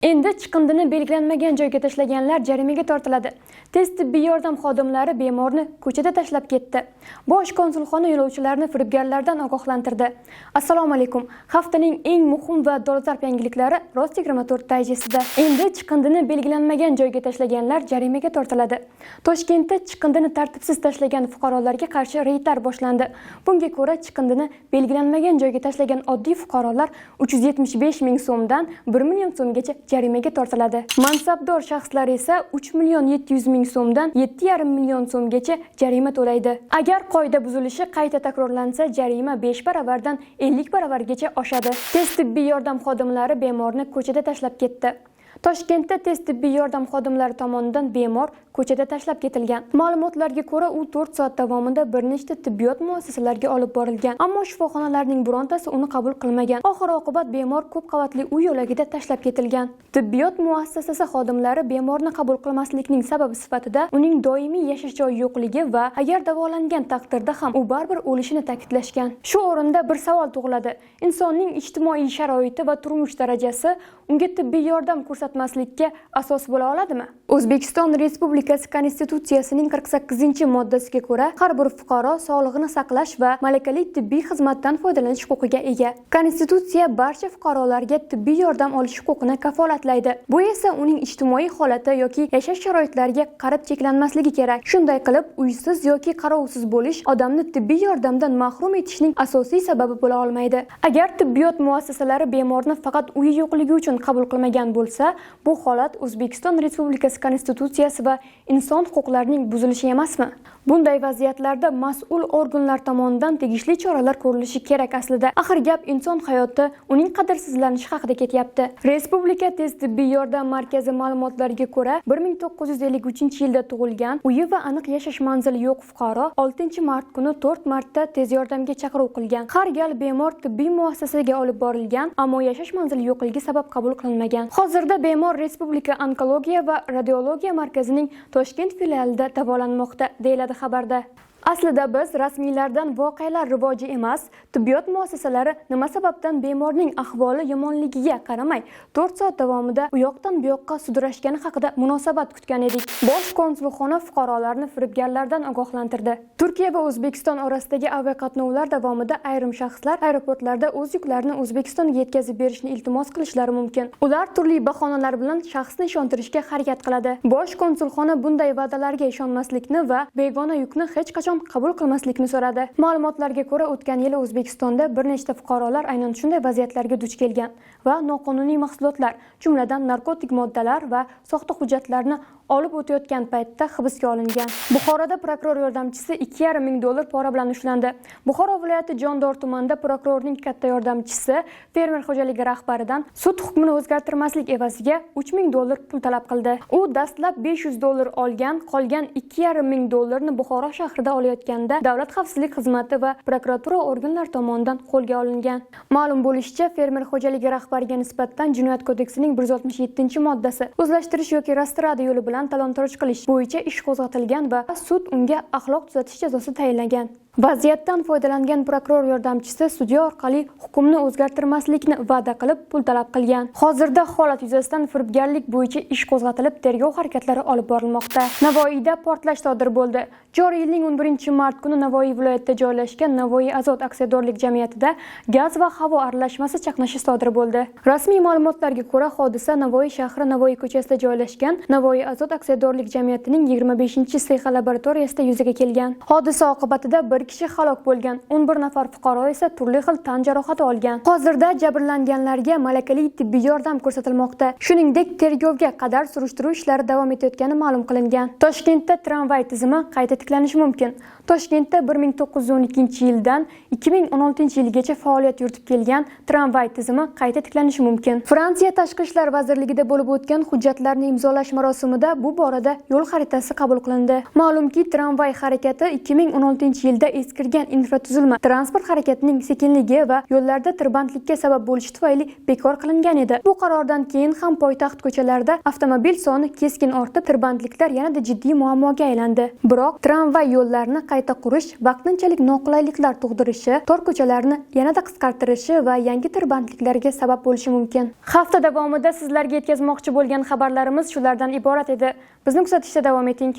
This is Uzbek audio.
Endi chiqindini belgilanmagan joyga tashlaganlar jarimaga tortiladi. Tez tibbiy yordam xodimlari bemorni ko'chada tashlab ketdi. Bosh konsulxona yo'lovchilarni firibgarlardan ogohlantirdi. Assalomu alaykum. Haftaning eng muhim va dolzarb yangiliklari Rost 24 dayjesida. Endi chiqindini belgilanmagan joyga tashlaganlar jarimaga tortiladi. Toshkentda chiqindini tartibsiz tashlagan fuqarolarga qarshi reydlar boshlandi. Bunga ko'ra, chiqindini belgilanmagan joyga tashlagan oddiy fuqarolar 375 ming so'mdan 1 million so'mgacha jarimaga tortiladi. Mansabdor shaxslar esa 3 million 700 ming so'mdan 7,5 million so'mgacha jarima to'laydi. Agar qoida buzilishi qayta takrorlansa, jarima 5 baravardan 50 baravargacha oshadi. Tez tibbiy yordam xodimlari bemorni ko'chada tashlab ketdi. Toshkentda tez tibbiy yordam xodimlari tomonidan bemor ko'chada tashlab ketilgan. Ma'lumotlarga ko'ra, u 4 soat davomida bir nechta tibbiyot muassasalariga olib borilgan, ammo shifoxonalarning birontasi uni qabul qilmagan. Oxir oqibat bemor ko'p qavatli uy yo'lagida tashlab ketilgan. Tibbiyot muassasasi xodimlari bemorni qabul qilmaslikning sababi sifatida uning doimiy yashash joyi yo'qligi va agar davolangan taqdirda ham u baribir o'lishini ta'kidlashgan. Shu o'rinda bir savol tug'iladi. Insonning ijtimoiy sharoiti va turmush darajasi unga tibbiy yordam ko'rsatmaslikka asos bo'la oladimi? O'zbekiston Respublikasi Konstitutsiyasining 48-moddasiga ko'ra, har bir fuqaro sog'lig'ini saqlash va malakali tibbiy xizmatdan foydalanish huquqiga ega. Konstitutsiya barcha fuqarolarga tibbiy yordam olish huquqini kafolatlaydi. Bu esa uning ijtimoiy holati yoki yashash sharoitlariga qarab cheklanmasligi kerak. Shunday qilib, uysiz yoki qarovsiz bo'lish odamni tibbiy yordamdan mahrum etishning asosiy sababi bo'la olmaydi. Agar tibbiyot muassasalari bemorni faqat uyi yo'qligi uchun qabul qilmagan bo'lsa, bu holat O'zbekiston Respublikasi Konstitutsiyasi va inson huquqlarining buzilishi emasmi? Bunday vaziyatlarda mas'ul organlar tomonidan tegishli choralar ko'rilishi kerak aslida. Axir gap inson hayoti, uning qadrsizlanishi haqida ketyapti. Respublika tez tibbiy yordam markazi ma'lumotlariga ko'ra, 1953-yilda tug'ilgan, uyi va aniq yashash manzili yo'q fuqaro 6-mart kuni 4 marta tez yordamga chaqiruv qilgan. Har gal bemor tibbiy muassasaga olib borilgan, ammo yashash manzili yo'qligi sabab qabul qilinmagan. Hozirda bemor Respublika onkologiya va radiologiya markazining Toshkent filialida davolanmoqda, deyiladi xabarda. Aslida biz rasmiylardan voqealar rivoji emas, tibbiyot muassasalari nima sababdan bemorning ahvoli yomonligiga qaramay 4 soat davomida u yoqdan bu yoqqa sudrashgani haqida munosabat kutgan edik. Bosh konsulxona fuqarolarni firibgarlardan ogohlantirdi. Turkiya va O'zbekiston orasidagi aviaqatnovlar davomida ayrim shaxslar aeroportlarda o'z yuklarini O'zbekistonga yetkazib berishni iltimos qilishlari mumkin. Ular turli bahonalar bilan shaxsni ishontirishga harakat qiladi. Bosh konsulxona bunday va'dalarga ishonmaslikni va begona yukni hech qachon qabul qilmaslikni so'radi. Ma'lumotlarga ko'ra, o'tgan yili O'zbekistonda bir nechta fuqarolar aynan shunday vaziyatlarga duch kelgan va noqonuniy mahsulotlar, jumladan narkotik moddalar va soxta hujjatlarni olib o'tayotgan paytda hibsga olingan. Buxoroda prokuror yordamchisi 2,5 ming dollar pora bilan ushlandi. Buxoro viloyati Jondor tumanida prokurorning katta yordamchisi fermer xo'jaligi rahbaridan sud hukmini o'zgartirmaslik evaziga 3 ming dollar pul talab qildi. U dastlab 500 dollar olgan, qolgan 2,5 ming dollarni Buxoro shahrida olayotganda Davlat xavfsizlik xizmati va prokuratura organlari tomonidan qo'lga olingan. Ma'lum bo'lishicha, fermer xo'jaligi rahbariga nisbatan Jinoyat kodeksining 167-moddasi, o'zlashtirish yoki растрата yo'li bilan talon-taroj qilish bo'yicha ish qo'zg'atilgan va sud unga axloq tuzatish jazosi tayinlagan. Vaziyatdan foydalangan prokuror yordamchisi sudya orqali hukmni o'zgartirmaslikni va'da qilib, pul talab qilgan. Hozirda holat yuzasidan firibgarlik bo'yicha ish qo'zg'atilib, tergov harakatlari olib borilmoqda. Navoiyda portlash sodir bo'ldi. Joriy yilning 11-mart kuni Navoiy viloyatida joylashgan Navoiy Azot aksiyadorlik jamiyatida gaz va havo aralashmasi chaqnashi sodir bo'ldi. Rasmiy ma'lumotlarga ko'ra, hodisa Navoiy shahri Navoiy ko'chasida joylashgan Navoiy Azot aksiyadorlik jamiyatining 25-sexi laboratoriyasida yuzaga kelgan. Hodisa oqibatida bir kishi halok bo'lgan, 11 nafar fuqaro esa turli xil tan jarohati olgan. Hozirda jabrlanganlarga malakali tibbiy yordam ko'rsatilmoqda. Shuningdek, tergovga qadar surishtiruv ishlari davom etayotgani ma'lum qilingan. Toshkentda tramvay tizimi qayta tiklanishi mumkin. Toshkentda 1912-yildan 2016-yilgacha faoliyat yuritib kelgan tramvay tizimi qayta tiklanishi mumkin. Fransiya Tashqi ishlar vazirligida bo'lib o'tgan hujjatlarni imzolash marosimida bu borada yo'l xaritasi qabul qilindi. Ma'lumki, tramvay harakati 2016-yilda eskirgan infratuzilma, transport harakatining sekinligi va yo'llarda tirbandlikka sabab bo'lishi tufayli bekor qilingan edi. Bu qarordan keyin ham poytaxt ko'chalarida avtomobil soni keskin ortib, tirbandliklar yanada jiddiy muammoga aylandi. Biroq tramvay yo'llarini qayta qurish vaqtinchalik noqulayliklar tug'dirishi, tor ko'chalarni yanada qisqartirishi va yangi tirbandliklarga sabab bo'lishi mumkin. Hafta davomida sizlarga yetkazmoqchi bo'lgan xabarlarimiz shulardan iborat edi. Bizni kuzatishda davom eting.